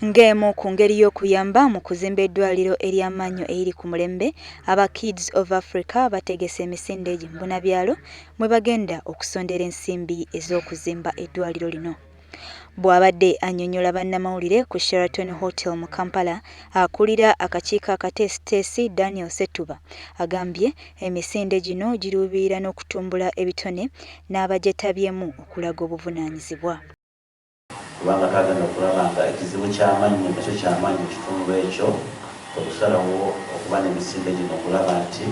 Ng'emu ku ngeri y'okuyamba mu kuzimba eddwaliro ery'amannyo eriri ku mulembe, aba Kids of Africa bategese emisinde gimbunabyalo mwe bagenda okusondera ensimbi ez'okuzimba eddwaliro lino. Bw'abadde annyonnyola bannamawulire ku Sheraton Hotel mu Kampala, akulira akakiiko akateesiteesi Daniel Ssetuba agambye emisinde gino giruubirira n'okutumbula ebitone n'abagyetabyemu okulaga obuvunaanyizibwa. Kubanga twagenda okulaba nga ekizibu ky'amannyo nakyo kyamaanyi mu kitundu ekyo, okusalawo okuba n'emisinde gino okulaba nti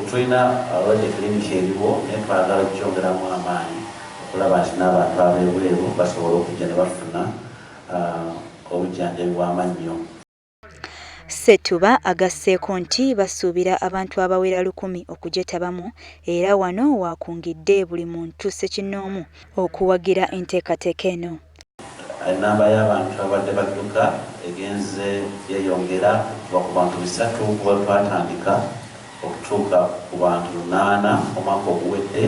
tulina already clinic eriwo, naye twagala okukyongeramu amaanyi okulaba nti n'abantu ab'ebweru basobola okujja ne bafuna obujjanjabi bw'amannyo. Ssetuba agasseeko nti basuubira abantu abawera 1000 okugyetabamu era wano waakungidde buli muntu ssekinnoomu okuwagira enteekateeka eno. Enamba y'abantu abadde badduka egenze yeeyongera okuva ku bantu 3 kuba twatandika okutuuka ku bantu 800 omwaka oguwedde,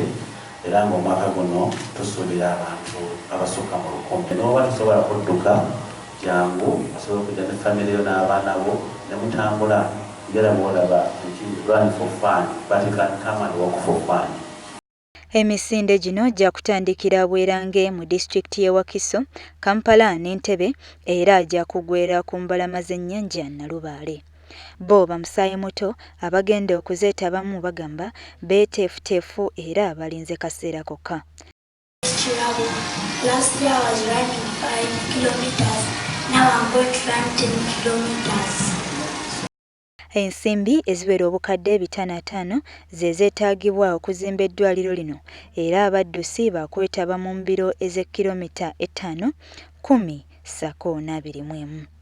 era ng'omwaka guno tusuubira abantu abasukka mu 1000. N'oba tosobola kudduka, jangu osobola okujja ne famire yo n'abaana bo ne mutambula ngera bw'olaba nti run for fun, but you can come and walk for fun. Emisinde gino gyakutandikira Bwerange mu disitulikiti y'e Wakiso, Kampala n'Entebbe era gyakuggweera ku mbalama z'ennyanja Nalubaale. Bo bamusaayimuto abagenda okuzeetabamu bagamba beeteefuteefu era balinze kaseera kokka. Kirabo. Last year I was running 5 kilometers. Now I'm going to run 10 kilometers. Ensimbi eziwera 500,000 ze zeetaagibwa okuzimba eddwaliro lino era abaddusi baakwetaba mu mbiro ez'ekiromita 5, 10 ssaako n'21.